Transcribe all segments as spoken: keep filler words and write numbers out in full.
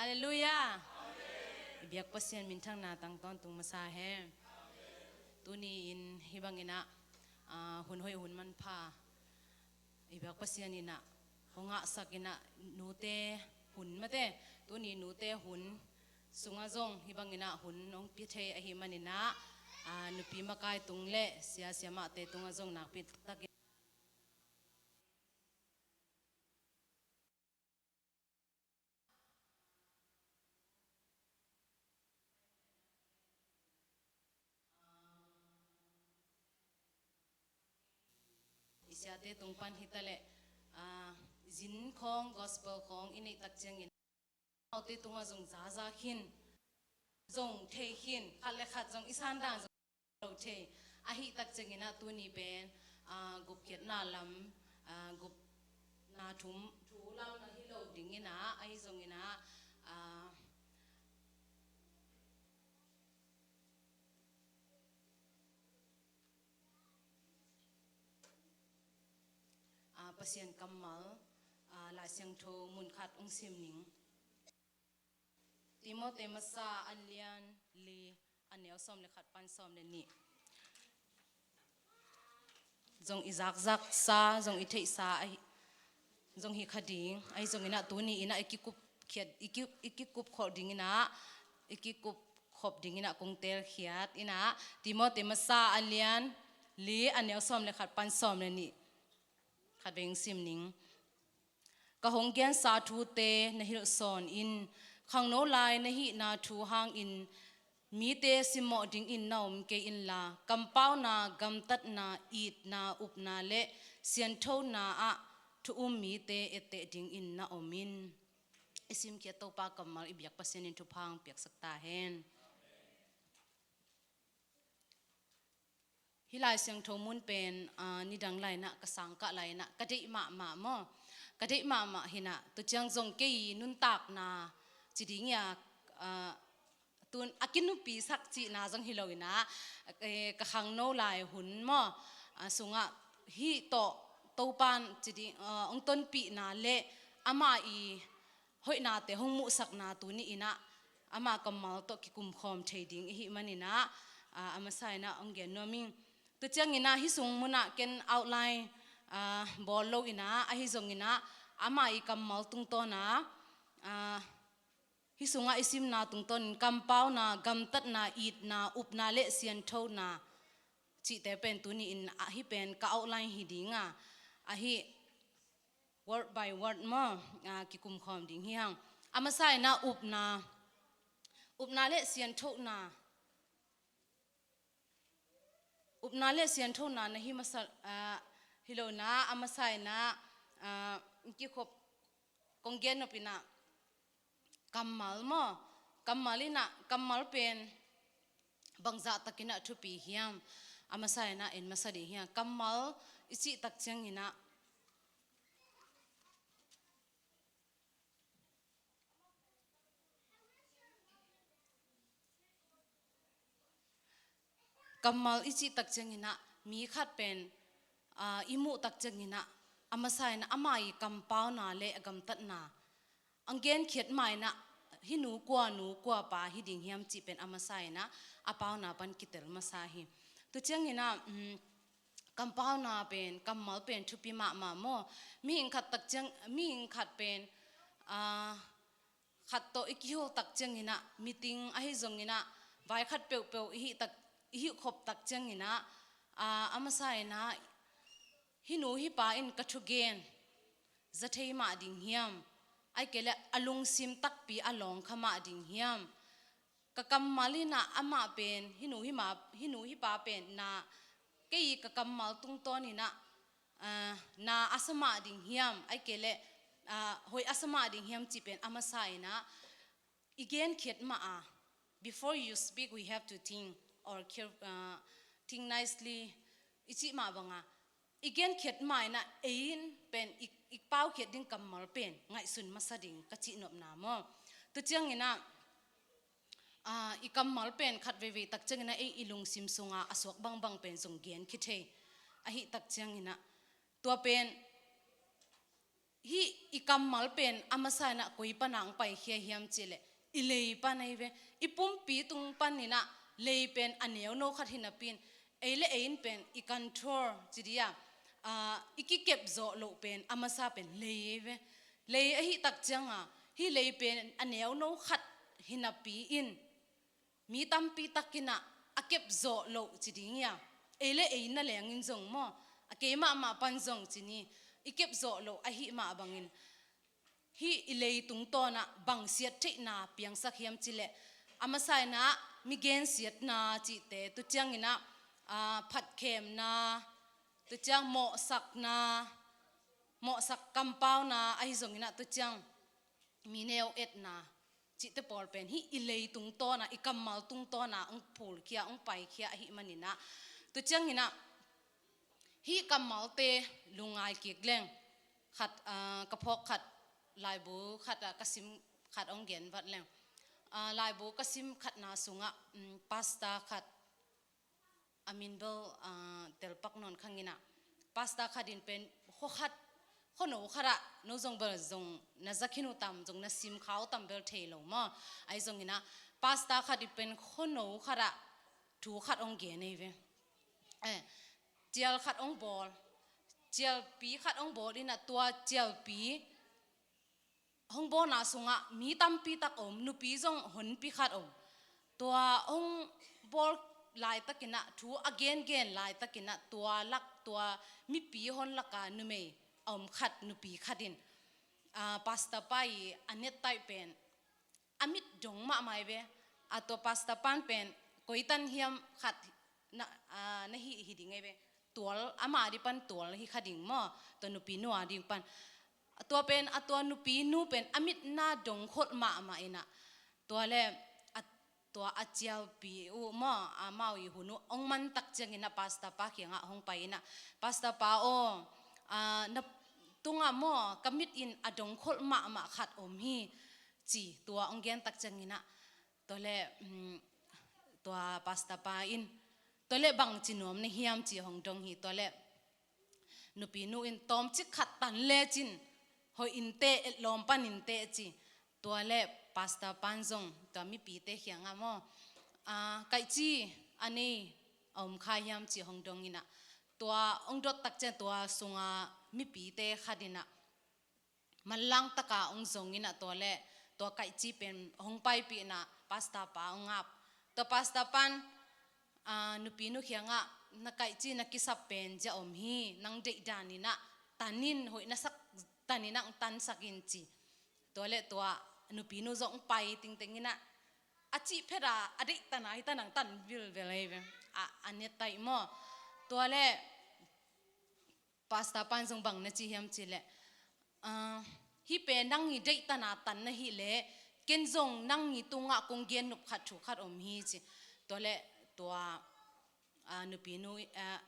Halleluiah. I biak Pasian minthangna tang tawntung masa hen. Tuni-in hih bangin ah, ah, hun hoih hun manpha i biak Pasian in ah hong ngahsak in ah, nute hun mate, tuni nute hun sungah zong hih bangin ah hun hong pia thei ahih manin ah, ah, nupi makai tung le sia siamahte tungah zong nakpi takin i siate tung pan hi ta leh, ah, zin khawng, gospel khawng i neih tak ciangin amaute tungah zong zaza khin, zong thei khin, khat le khat zong i san dan zong lo thei. Ahih tak ciangin ah tuni pen, ah, gupkhiatna lam, ah, gupna thum thu lam na hi lo dingin ah, ahi zongin ah, ah, ah, Pasian kammal, ah, Lai Siangtho mun khat hong sim ning. Timote masa a lian li, a neu sawm le khat pan sawm le nih. Zong i zakzaksa, zong i theihsa ahi, zong hi kha ding. Ahi zongin ah tuni-in ah i kikup khiat, i ki, i kikup khawh dingin ah, i kikup khop dingin ah kong telkhiat in ah, Timote masa a lian li, a neu sawm le khat pan sawm le nih. Khat vei hong sim ning. Ka hong gensa thute na hilh sawn in, khangno lai na hihna thu hangin mite simmawh dingin na om kei inla, kampauna, gamtatna, itna, upna le sianthona ah thu um mite etteh dingin na om in. I simkhiat Topa kammal i biak Pasian in thupha hong piaksak ta hen. Hih Lai Siangtho mun pen, ah, nidang lai-in ah, ka sangkah lai-in ah ka deih mahmah maw? Ka deih mahmah hi-in ah, tu ciang zong kei nuntakna ci ding hi a, ah, tun a kinupisak cihna zong hi lo-in ah, eh, ka khangno lai hun maw, ah, sungah hih tawh Topa'n ci ding, ah, hong tonpihna le amah i hoihnate hong muhsakna tuni-in ah ama kammal tawh kikumkhawm thei ding i hih manin ah, ah, a masa-in ah hong gen nuam ing. Tu ciangin ah hih sung munah ken outline, ah, bawl lo-in ah, ahi zongin ah ama i kammal tungtawn ah, ah, hih sungah i simna tungtawnin kampauna, gamtatna, itna, upna le sianthona cihte pen tuni-in ah hih pen ka outline hi ding a, ahi word by word maw, ah, kikumkhawm ding hi hang. A masa-in ah upna, upna le sianthona, upna le sianthona na hi masa, ah, hi lo-in ah, a masa-in ah, ah, kikhop kong gen nop-in ah, kammal maw? Kammal in ah, kammal pen bangzah takin ah thupi hiam? A masa-in ah en masa ding hiam? Kammal i cih tak ciangin ah, kammal i cih tak ciangin ah, mi khat pen, ah, i muh tak ciangin ah, a masa-in ah ama i kampauna le a gamtatna hong genkhiat ma-in ah, hih nu kua, nu kua pa hi ding hiam cih pen a masa-in ah a pauna pan kitel masa hi. Tu ciangin ah, um, kampauna pen, kammal pen thupi mahmah maw? Mihing khat tak ciang, mihing khat pen, ah, khat tawh i kihel tak ciangin ah, meeting ahi zongin ah, vai khat peuhpeuh i hih tak, i hih khop tak ciangin ah, ah, a masa-in ah, hih nu hih pa in ka thugen za thei mah ding hiam? Ahih kei leh a lungsim takpi a lawng kha mah ding hiam? Ka kammal in ah amah pen, hih nu hih ma, hih nu hih pa pen na, kei ka kammal tungtawnin ah, ah, na a sa mah ding hiam, ahih kei leh, ah, hoih a sa mah ding hiam cih pen a masa-in ah, i genkhiat mah a, before you speak, we have to think, or care-, ah, think nicely, i cih mah bang a, i genkhiat ma-in ah ei in pen i, i paukhiat ding kammal pen ngaihsun masa ding ka cih nopna maw? Tu ciangin ah, ah, i kammal pen khat veivei tak ciangin ah ei i lungsim sungah a suak bangbang pen zong genkhiat thei. Ahih tak ciangin ah tua pen hih i kammal pen a masa inah koi panah hong paikhia hiam cihleh i lei pan ahi ve. I pumpi tung paninah lei pen a neuno khat hi napi-in, ei le ei in pen i control ci dih a, aa, i kikep zawh loh pen a masa pen lei ahi ve. Lei ahih tak cianga hih lei pen a neuno khat hi napi-in mi tampi takinah a kep zawh loh ci ding hi a, ei le ei na lengin zong maw, a kei mahmah pan zong ci ni, i kep zawh loh ahih mah bangin hih i lei tungtawnah bang siat theihna piangsak hiam cihleh a masa inah mi gensiatna cihte, tua cianginah, aa, phatkhemna, tua ciang mawhsakna, mawhsak kampauna ahi zonginah tua ciang mi neu etna cihte pawl pen hih i lei tungtawnah, i kammal tungtawnah hong phulkhia, hong paikhia ahih maninah tua cianginah hih kammalte lungngai kik leng khat, aa, ka phawk khat, laibu khat, aa, ka sim khat hong gen vat leng. Aa, laibu ka sim khatna sungah, um, pastor khat, a min bel, aa, telpak nawn khanginah pastor khat in pen khua khat, khuano khatah, no zong bel zong na za khin uh tam, zong na sim kha uh tam bel thei lo maw. Ahi zonginah pastor khat in pen khuano khatah thu khat hong gen ahi ve. Eh, cial khat hong bawl, cialpi khat hong bawl inah tua cialpi hong bawlna sungah mi tampi tak om, nupi zong honpi khat om. Tua hong bawl laitakinah, thu a gengen laitakinah tua lak, tua mipi hon laka numei a om khat, nupi khat in, aa, pastor pa i a nettaih pen a mit dong mahmah ahi ve. A tua pastor pan pen koi tan hiam khat na, aa, na hih hi ding ahi ve. Tual, ama ding pan tual hi kha ding maw, tua nupi nu a ding pan. Tua pen, a tua nupi nu pen a mit na dong kholh mahmah inah, tua le a, tua a cialpi uh maw, amau i hun uh hong man tak cianginah pastor pa kiangah hong pai inah, "Pastor pa aw, aa, na tungah maw ka mit in a dong kholh mahmah khat om hi," ci, tua hong gen tak cianginah tua le, um, tua pastor pa in, "Tua le bangci nuam na hiam?" ci hong dong hi. Tua le nupi nu in, "Tawmcik khat tan lecin hoih inteh, etlawm pan inteh," ci. Tua le pastor pan zong tua mipite kiangah maw, "Aa, kaihci a nei a om kha hiam?" ci hong dong inah, tua hong dot tak ciang tua sunga mipite khat inah manlang taka hong zong inah tua le tua kaihci pen hong paipih inah pastor pa hong ap. Tua pastor pan, aa, nupi nu kiangah, "Na kaihci na kisap pen zia om hi, nang deih daninah tan in, hoih na sak daninah hong tansak in," ci. Tua le tua nupi nu zong hong pai tingteng inah a cih phet a, a deih tana hi ta nang tan vilvel ahi ve. A, a nettaih maw. Tua le pastor pan zong bang na ci hiam cihleh, "Aa, hih pen nang i deih tana tan na hileh ken zong nang i tungah kong gen nop khat thu khat om hi," ci. Tua le tua, aa, nupi nu, aa,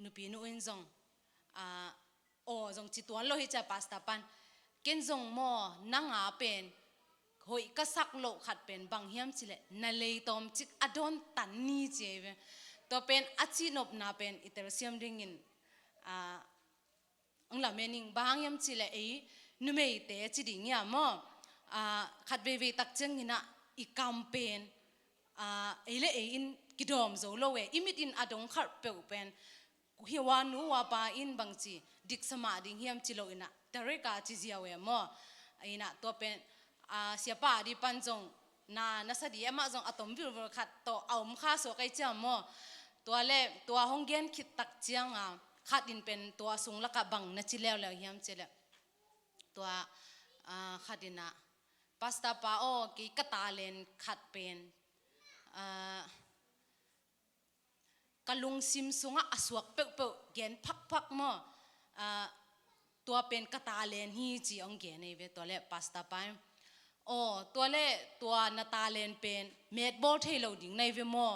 nupi nu in zong, aa, "Aw," zong ci tuan lo hi ci a pastor pan, "Ken zong maw nanga pen hoih ka sak loh khat pen bang hiam cihleh na lei tawmcik a dawn tan ni," ci ahi ve. Tua pen a cihnopna pen i telsiam dingin, aa, hong lamen ing. Bang hang hiam cihleh ei numeite ci ding hi a maw, aa, khat veivei tak cianginah i kam pen, aa, ei le ei in kidawm zo lo e. I mit in a dong khalh peuh pen hua nu hua pa in bangci diksa mah ding hiam ci lo inah, direct a ci ziau e maw. Inah tua pen, aa, siapa a ding pan zong na, na sa ding, amah zong a tom vilvel khat tawh a om kha suak ahi ciam maw. Tua le tua hong gen khit tak cianga khat in pen tua sung lakah bang na ci leuleu hiam cihleh, tua, aa, khat inah, "Pastor pa aw, kei ka talent khat pen, aa, ka lungsim sungah a suak peuhpeuh gen phakphak maw, aa, tua pen ka talent hi," ci hong gen ahi ve. Tua le pastor pa in, "Aw, tua le tua na talent pen metbawl thei lo ding na hi ve maw?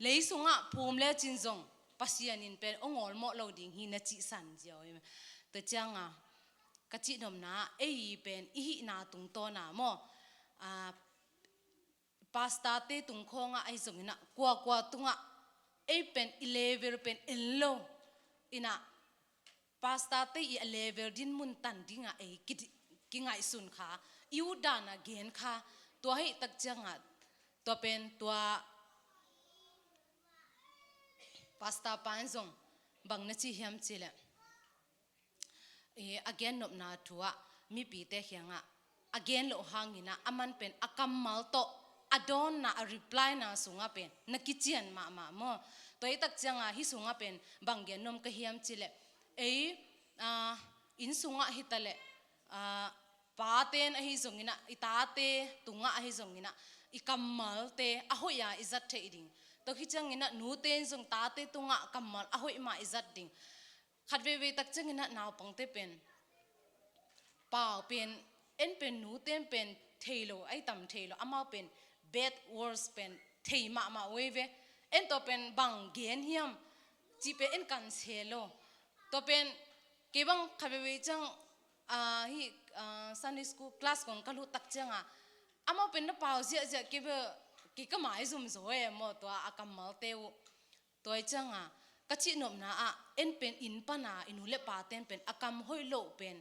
Lei sungah phum lecin zong Pasian in pen hong awlmawh lo ding hi," na cihsan ziau ahi ve. Tua cianga ka cihnopna, ei pen i hihna tungtawna maw, aa, pastorte tung khawngah ahi zonginah kuakua tungah ei pen i level pen en lo inah, pastor te i a level din mun tan dinga ei ki, kingaihsun kha, i ut dana gen kha, tua hih tak cianga, tua pen tua pastor pan zong bang na ci hiam cileh, i a gennopna thu ah mipite khiangah a gen loh hanginah a man pen a kammal tawh a dawnna a reply na sungah pen na kician mahmah maw? Tua hih tak cianga hih sungah pen bang gen nuam ka hiam cileh, ei, ah, inn sungah hitaleh, ah, paten ahi zonginah, i tate tungah ahi zonginah, i kammalte a hoih a i zat theih ding. Tua hi cianginah nuten zong tate tungah kammal a hoih mah i zat ding. Khat veivei tak cianginah naupangte pen pau pen, en pen nuten pen thei lo, ai tam thei lo, amau pen bad words pen thei mahmah uh ei ve. En tua pen bang gen hiam cih pen en kan se lo. Tua pen kei bang khat veivei ciang, ah, hih, ah, Sunday school class kong ka lut tak cianga amau pen na pau ziahziah kei bel kei ka mai zum zaw e maw, tua a kammalte uh. Tua hi cianga ka cihnopna ah en pen inn pana i nu le paten pen a kam hoih loh pen,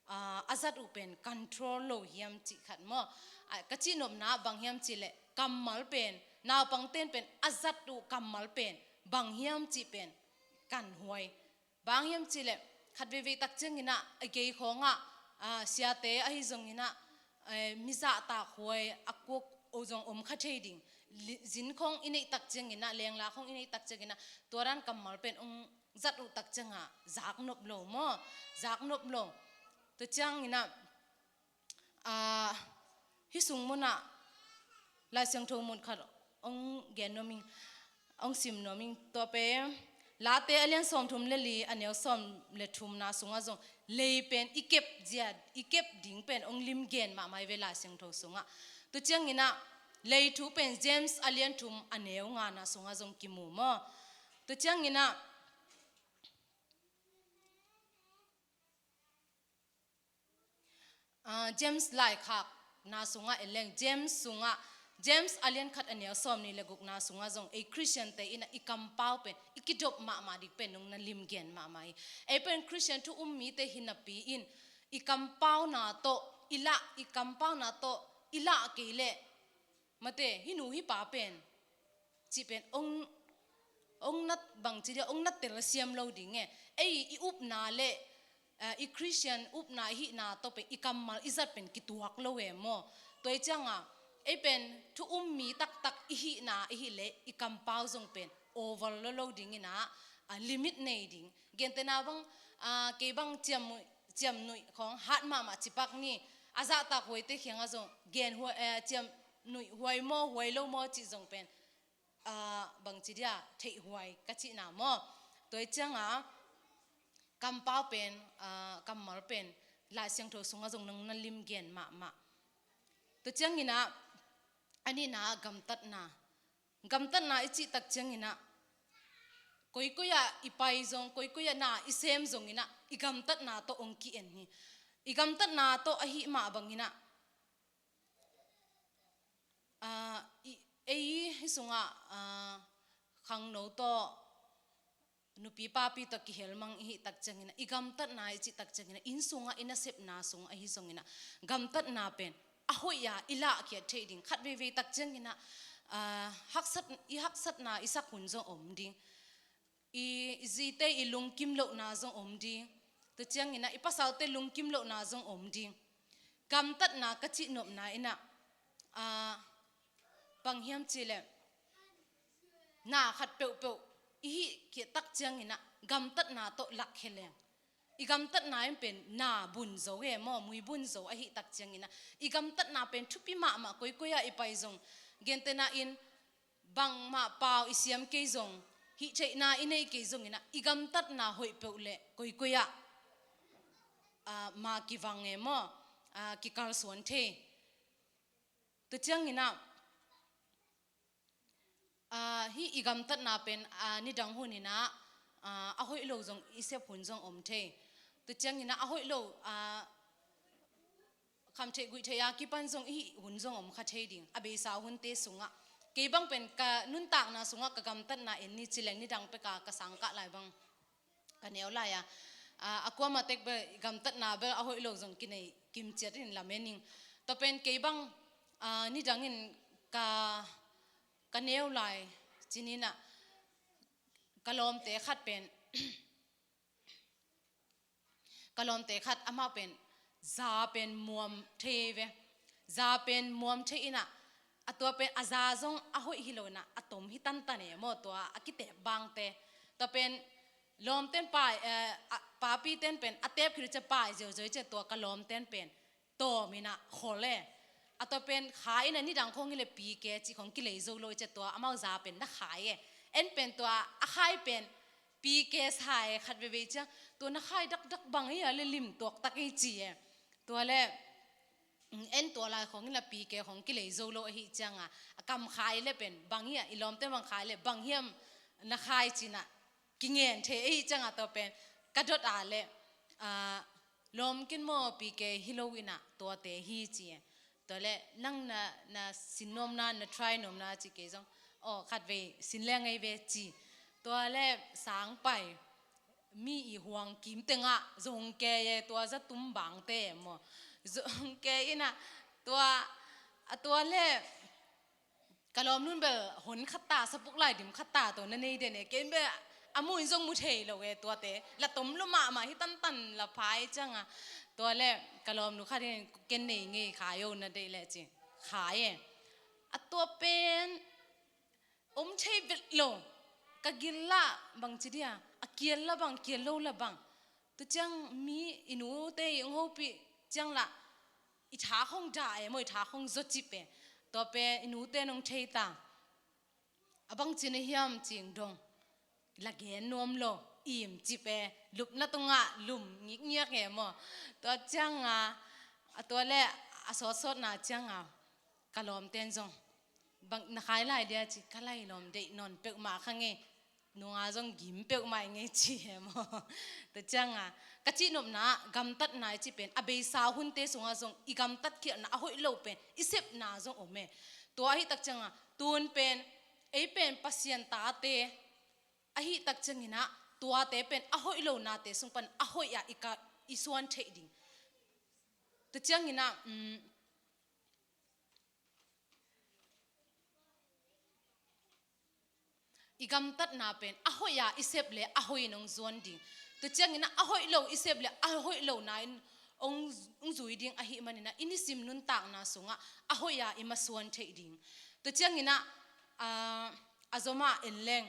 ah, a zat uh pen control lo hiam cih khat maw? Ah, ka cihnopna ah bang hiam cihleh kammal pen, naupangten pen a zat uh kammal pen bang hiam cih pen kan huai. Bang hiam cihleh khat veivei tak cianginah a gei khawngah, ah, siate ahi zonginah, eh, mizahtak huai a kuak uh zong om kha thei ding. Li-, zin khawng i neih tak cianginah, lengla khawng i neih tak cianginah tua dan kammal pen ong zat uh tak ciangah zaknop lo maw? Zaknop lo. Tua cianginah, ah, hih sung munah Lai Siangtho mun khat ong gen nuam ing, ong sim nuam ing. Tua pen Late a lian sawmthum le li a neu sawm le thumna sungah zong lei pen i kep zia, i kep ding pen ong lim gen mahmah hi ve Lai Siangtho sungah. Tua cianginah lei thu pen James a lian thum a neu ngana sungah zong kimu maw? Tua cianginah, ah, James laikhakna sungah en leng, James sungah, James a lian khat a neu sawmnih le gukna sungah zong ei Christian te inah i kampau pen i kidop mahmah ding pen nong na lim gen mahmah hi. Ei pen Christian thu um mite hi napi in i kampauna tawh i lah, i kampauna tawh i lah kei leh mate, hih nu hih pa pen cih pen ong, ong na bang ci dia, ong na telsiam lo ding e. Ei i upna le, eh, i Christian upna i hihna tawh pen i kammal i zat pen kituak lo e maw? Tua hi cianga ei pen thu um mi taktak i hihna i hih leh i kampau zong pen over lo lo dinginah, ah, limit nei ding. Gentehna bang, ah, kei bang ciam, ciamnuih khawng hat mahmah cipak ni, a zahtak huaite khiangah zong gen huai, eh, ciamnuih huai maw, huai lo maw cih zong pen, ah, bang ci dia, theih huai ka cihna maw? Tua hi cianga kampau pen, ah, kammal pen Lai Siangtho sungah zong nong na lim gen mahmah. Tua cianginah a nihna gamtatna. Gamtatna i cih tak cianginah koikoi ah i pai zong, koikoi ah na i sem zonginah i gamtatna tawh ong ki-en hi. I gamtatna tawh ahi mah banginah, ah, i, ei hih sungah, ah, khangno tawh, nupi papi tawh kihel mang i hih tak cianginah, i gamtatna i cih tak cianginah, inn sungah i nasepna sung ahi zonginah gamtatna pen a hoih a i lahkhiat theih ding. Khat veivei tak cianginah, ah, haksat, i haksatna i sak hun zong om ding. I, i zite i lungkim lohna zong om ding. Tua cianginah i pasalte lungkim lohna zong om ding. Gamtatna ka cihnopna inah, ah, bang hiam cihleh na khat peuhpeuh i hih khiat tak cianginah gamtatna tawh lakkhia leng, i gamtatna in pen na bun zo e maw, mui bun zo ahi tak cianginah, i gamtatna pen thupi mahmah. Koikoi ah i pai zong, gentehna in bangmah pau i siam kei zong, hih theihna i nei kei zonginah i gamtatna hoih peuh leh koikoi ah, ah, ma kivang e maw, ah, kikalsuan thei. Tua cianginah, ah, hih i gamtatna pen, ah, nidang huninah, ah, a hoih lo zong i sep hun zong om thei. Tua cianginah a hoih lo, ah, khamtheih guihtheih a kipan zong i hih hun zong om kha thei ding, a beisa hunte sungah. Kei bang pen ka nuntakna sungah ka gamtatna en ni cileng nidang peka ka sangkah lai bang ka neu lai-a, a, a kuamah tek bel i gamtatna bel a hoih lo zong kinei kimciat in lamen ing. Tua pen kei bang, a, nidangin ka, ka neu lai cinin ah ka lawmte khat pen, ka lawmte khat amah pen za pen muam thei ve. Za pen muam thei in ah, a tua pen a za zong a hoih hi lo in ah, a tom hi tantan e maw, tua a kitep bangte. Tua pen lawmten pa, eh, a, papiten pen a tep khit uh ciang pai ziauziau i ciang tua ka lawmten pen tawm in ah khol e. A tua pen khai in ah nidang khawng hi leh pike cih khawng kilei zo lo i ciang tua amau za pen na khai e. En pen tua a khai pen pike sa e, khat veivei ciang tua na khai dakdak bang hi a leh lim tuaktak hi ci e. Tua leh, mm, en tua lai khawng hi leh pike khawng kilei zo lo ahi ciang a, a kam khai leh pen bang hi a, i lawmte bang khai leh bang hiam na khai ci in ah kingen thei ahi ciang a tua pen ka dot a leh, a, lawm ken maw pike hi lo in ah tuate hi ci e. Tua leh nang na, na sin nuamna, na try nuamna ci kei zong, aw, khatvei sin leng ei ve ci. Tua leh sang pai, mi i huang kim tengah zong ke e, tua za tum bangte maw. Zong ke in ah, tua, a tua leh ka lawmnu'n bel hon khat ta, sapuk lai dim khat ta tawh na nei den e. Ken bel a mu in zong mu thei lo e tuate. La tom lo mahmah hi tantan la phai ciang a. Tua leh ka lawmnu khat in ken nei ngei khai o na deih leh ci. Khai e. A tua pen om thei vet lo. Ka gil lah bang ci dia. A kial lah bang, kial lo lah bang. Tua ciang mi i nute i hong hopih ciang lah i tha khawng dah e maw, i tha khawng zawcip e. Tua pen i nute nong thei ta. A bang ci na hiam cih dong. La gen nuam lo, imcip e, lupna tungah lum ngikngiak e maw. Tua ciang a, a tua leh a sawtsawtna ciang a ka lawmten zong bang na khai lai dia ci, ka lai lawm deih nawn peuhmah kha ngei. Nunga zong gim peuhmah i ngei ci e maw. Tua ciang a ka cihnopna, gamtatna i cih pen a beisa hunte sungah zong i gamtat khialhna a hoih lo pen i sepna zong om e. Tua ahi tak ciang a tun pen ei pen Pasian tate ahi tak ciangin ah tuate pen a hoih lo nate sung pan a hoih ah i ka, i suan theih ding. Tua ciangin ah, um, i gamtatna pen a hoih a i sep leh a hoih in hong zuan ding. Tua ciangin ah a hoih lo i sep leh a hoih lo na in hong, hong zui ding ahih manin ah i nisim nuntakna sungah a hoih a i masuan theih ding. Tua ciangin ah, ah, a zom ah en leng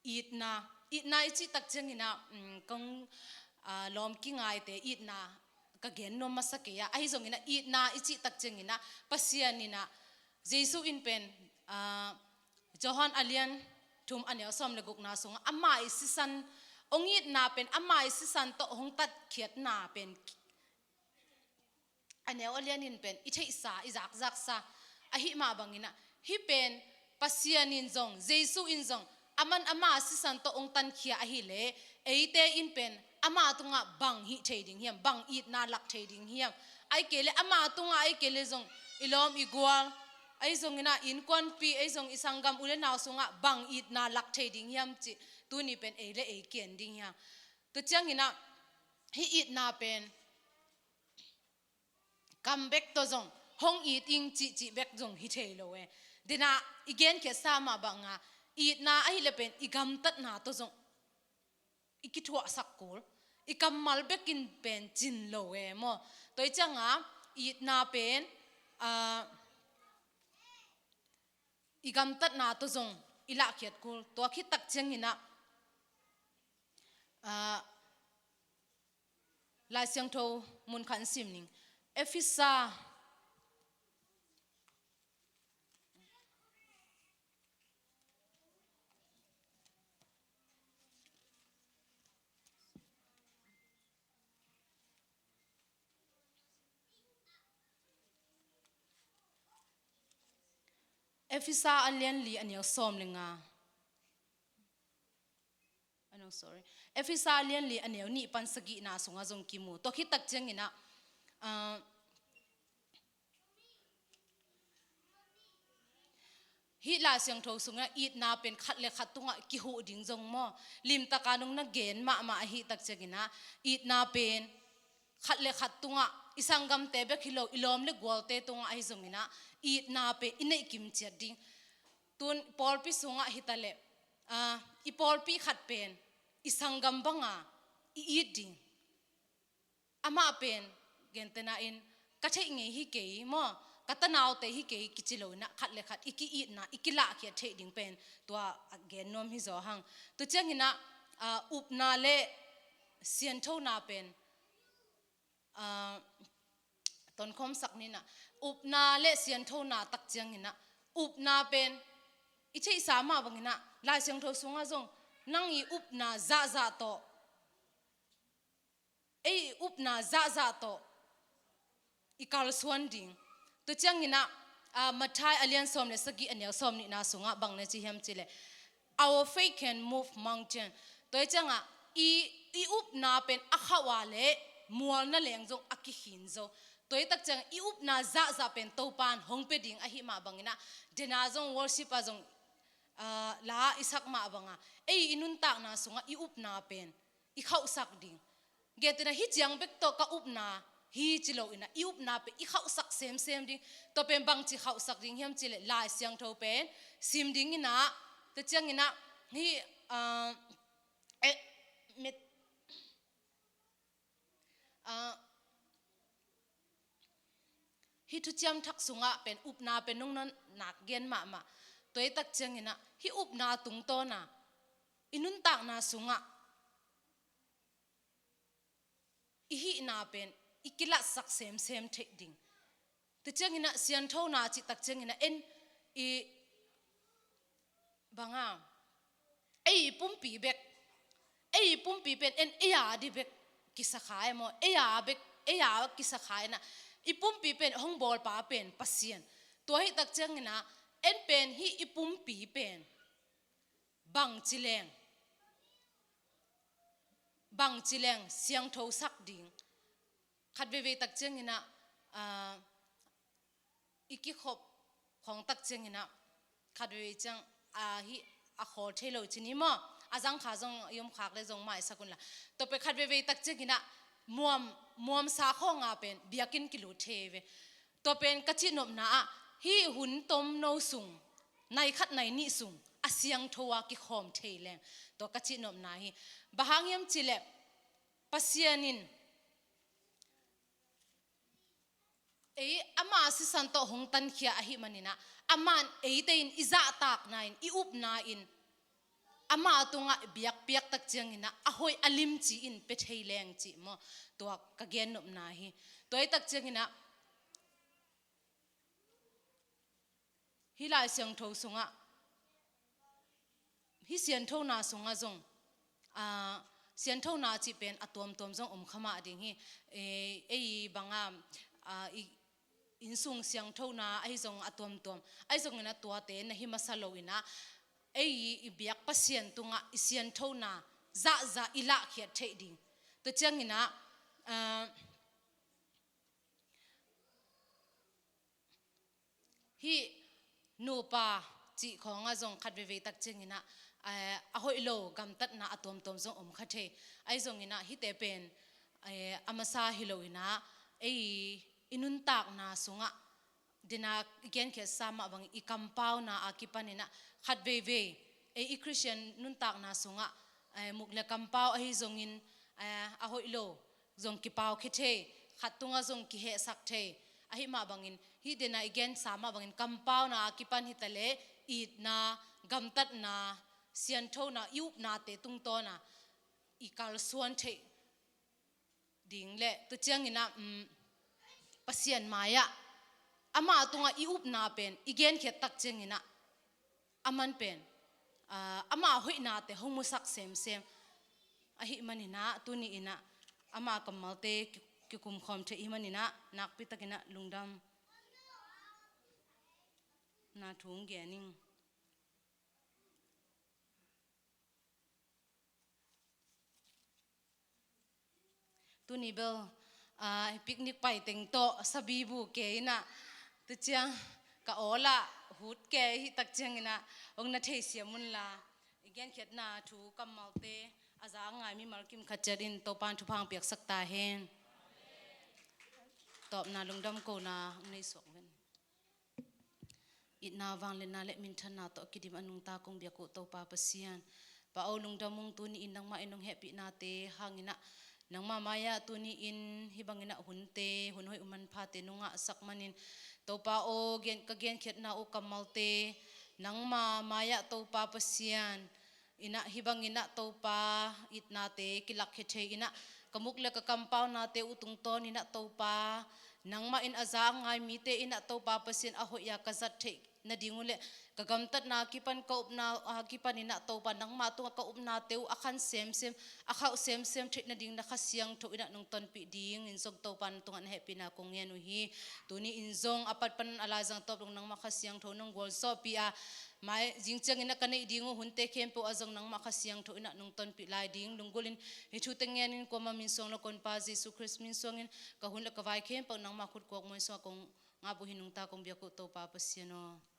itna, itna i cih tak ciangin ah, um, kong, ah, lawm kingaite itna ka gen nuam masa kei a. Ahi zongin ah itna i cih tak ciangin ah Pasian in ah, Jesu in pen, ah, Johan a lian thum a neu sawm le gukna sungah ama i sisan, hong itna pen ama i sisan tawh hong tatkhiatna pen a neu a lian in pen i theihsa, i zakzaksa ahih mah bangin ah, hih pen Pasian in zong, Jesu in zong, aman ama sisan tawh hong tankhia ahih leh eite in pen ama tungah bang hih thei ding hiam, bang itna lak thei ding hiam. Ahih kei leh ama tungah, ahih kei leh zong i lawm i gual, ahi zongin ah innkuanpih, ahi zong i sanggam u le nau sungah bang itna lak thei ding hiam cih tuni pen ei le ei kigen ding hiam. Tua ciangin ah hih itna pen kam bek tawh zong hong it ing cihcih bek zong hi thei lo e. Dena i genkhiatsa mah banga itna ahih leh pen i gamtatna tawh zong i kithuahsak kul, i kammal bekin pen cin lo e maw. Tua hi cianga itna pen, ah, i gamtatna tawh zong i lahkhiat kul. Tua khit tak ciangin ah, ah, Lai Siangtho mun khat in sim ning. Efesa. Efesa a lian li a neu sawm le nga. Ah, no, sorry. Efesa lian li a neu nih pan sagihna sungah zong kimu. Tua khit tak ciangin ah, ah, Hih Lai Siangtho sungah itna pen khat le khat tungah kihuh ding zong maw, limtaka nong na gen mahmah ahih tak ciangin ah, itna pen khat le khat tungah, i sanggamte bek hi lo, i lawm le gualte tungah ahi zongin ah, itna pen i neih kim ciat ding. Tun pawlpi sungah hi ta leh, ah, i pawlpi khat pen i sanggam banga i it ding. Amah pen, gentehna in, ka theih ngei hi kei maw, ka tanaute hi kei kici lo in ah, khat le khat i ki-itna, i kilahkhiat theih ding pen tua a gen nuam hi zaw hang. Tua ciangin ah, ah, upna le sianthona pen, ah, tonkhawmsak ni in ah, upna le sianthona tak ciangin ah, upna pen i theihsa mah bangin ah, Lai Siangtho sungah zong, nang i upna zahzah tawh, ei i upna zahzah tawh i kalsuan ding. Tua ciangin ah, ah, Matthai a lian sawm le sagih, a neu sawm nihna sungah bang na ci hiam cih leh, "Our faith can move mountain." Tua hi ciangah, i, i upna pen a khauh a leh mual naleng zong a kikhin zo. Tua hi tak ciangah, i upna zahzah pen Topan hong pia ding ahih mah bangin ah, dena zong worship ah zong, ah, la i sak mah bangah, ei i nuntakna sungah i upna pen i khauhsak ding. Gentehna, hih ciang bek tawh ka upna hi ci lo in ah, i upna pen i khauhsak semsem ding. Tua pen bangci khauhsak ding hiam cih leh, Lai Siangtho pen sim ding in ah, tua ciangin ah, hih, ah, eh, met-, ah, hih Thuciam Thak sungah pen upna pen nong na nak gen mahmah. Tua hi tak ciangin ah, hih upna tungtawn a, i nuntakna sungah i hihna pen i kilatsak semsem theih ding. Tua ciangin ah, sianthona cih tak ciangin ah, en i banga, ei i pumpi bek, ei i pumpi pen en ei a ding bek kisa kha e maw, ei a bek, ei a kisa kha in ah, i pumpi pen hong bawlpa pen Pasian. Tua hi tak ciangin ah, en pen hih i pumpi pen bangci leng, bangci leng siangthosak ding. Khat veivei tak ciangin ah, ah, i kikhop khawng tak ciangin ah, khat veivei ciang, ah, hih a khawl thei lo ci ni maw, a zangkha zong i om khak le zong maisak unla. Tua pen khat veivei tak ciangin ah, muam, muamsa khawng a pen biakinn kilut thei ve. Tua pen ka cihnopna ah, hih hun tomno sung, nai khat nai nih sung a siangtho a kikhawm thei leng, tua ka cihnopna hi. Bang hang hiam cih leh, Pasian in ei ama sisan tawh hong tankhia ahih manin ah, aman eite in i zahtakna in, i upna in, ama tungah biakpiak tak ciangin ah, a hoih a limci in pia thei leng cih maw, tua ka gennopna hi. Tua hi tak ciangin ah, hih Lai Siangtho sungah, hih sianthona sungah zong, ah, sianthona cih pen a tuamtuam zong om kha mah ding hi. Eh, ei banga, ah, i, innsung siangthona ahi zong a tuamtuam. Ahi zongin ah tuate na hi masa lo in ah, ei i biak Pasian tungah i sianthona zahzah i lahkhiat theih ding. Tua ciangin ah, ah, hih nupa cih khawngah zong khat veivei tak ciangin ah, eh, a hoih lo gamtatna a tuamtuam zong om kha thei. Ahi zongin ah hihte pen, eh, a masa hi lo in ah, ei i nuntakna sungah, dena i genkhiatsa mah bangin i kampauna a kipanin ah, khat veivei, ei i Khristian nuntakna sungah, eh, muk le kampau ahi zongin, eh, a hoih lo zong kipaukhia thei, khat tungah zong kihehsak thei. Ahih mah bangin, hih dena i gensa mah bangin, kampauna a kipan hi ta leh, itna, gamtatna, sianthona, i upnate tungtawn a i kalsuan theih ding le, tua ciangin ah, um, Pasian mai-ah, ama tungah i upna pen i genkhiat tak ciangin ah, aman pen, ah, ama hoihnate hong musak semsem. Ahih manin ah, tuni in ah, ama kammalte ki-, kikumkhawm thei ahih manin ah, nakpi takin ah lungdamna thu hong gen ing. Tuni bel, ah, picnic pai teng tawh sabibu kei in ah, tua ciang, ka awlah hut ke i hih tak ciangin ah hong na theisiam unla, i genkhiatna thu kammalte a za a ngai mimal kim khat ciat in Topa'n thupha hong piaksak ta hen. Tawpna lungdam kona hong nei suak ven. Itna, vangliatna le minthanna tawh a kidim a nungta kong biak uh Topa Pasian, Pa aw, lungdam ung. Tuni-in nangmah in hong hehpihnate hangin ah, nangmah mai-ah tuni-in hih bangin ah hunte, hun hoih hun manphate nong ngahsak manin, Topa aw, gen, ka genkhiatna uh kammalte nangmah mai-ah Topa Pasian in ah hih bangin ah Topa, itnate kilakkhia thei in ah, ka muk le ka kampaunate uh tungtawnin ah Topa, nangmah in a za a ngai mite in ah Topa Pasian, a hoih a ka zat theih nading uh le ka gamtatna kipan, ka upna a kipan in ah Topa, nangmah tungah ka upnate uh a khan semsem, a khauh semsem theih nading na Kha Siangtho in ah nong tonpih dingin zong Topa na tungah na hehpihna kong ngen uh hi. Tuni-in zong a patpan a laizang tawp dong nangmah Kha Siangtho nong gualzawhpih a, mai zing ciangin ah ka neih ding uh hunte khempeuh ah zong nangmah Kha Siangtho in ah nong tonpih lai ding lunggulhin hih thute ngenin, kuamah min suang lo, ka Honpa Jesu Khrist min suangin ka hun le ka vai khempeuh nangmah khut kuak muan sungah kong ngap uh hi, nungta kong biak uh Topa Pasian aw.